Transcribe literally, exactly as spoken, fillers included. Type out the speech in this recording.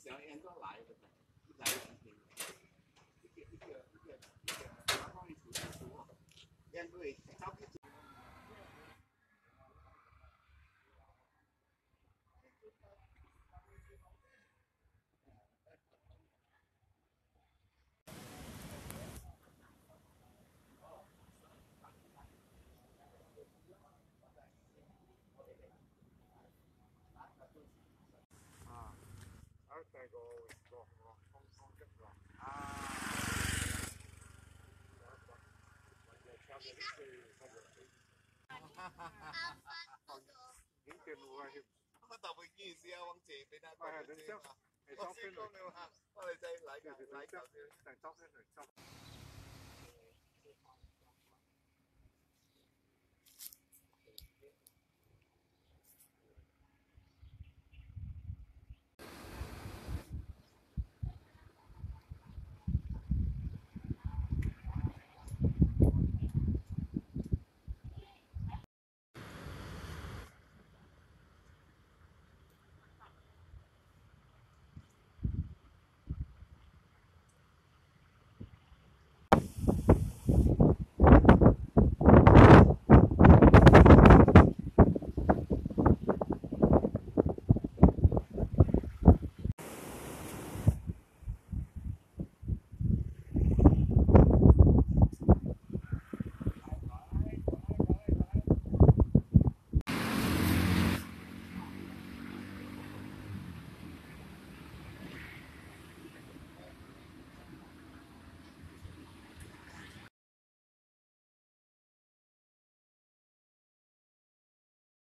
表演都来了呢，来了呢。一个一个一个一个，然后一组一组，两队，差不多。啊，二代个我我我我我我啊。Mata pergi sia Wang Cik, bina kau Cik. Wang Cik kau memang. Kau lai cari lai kau, lai kau.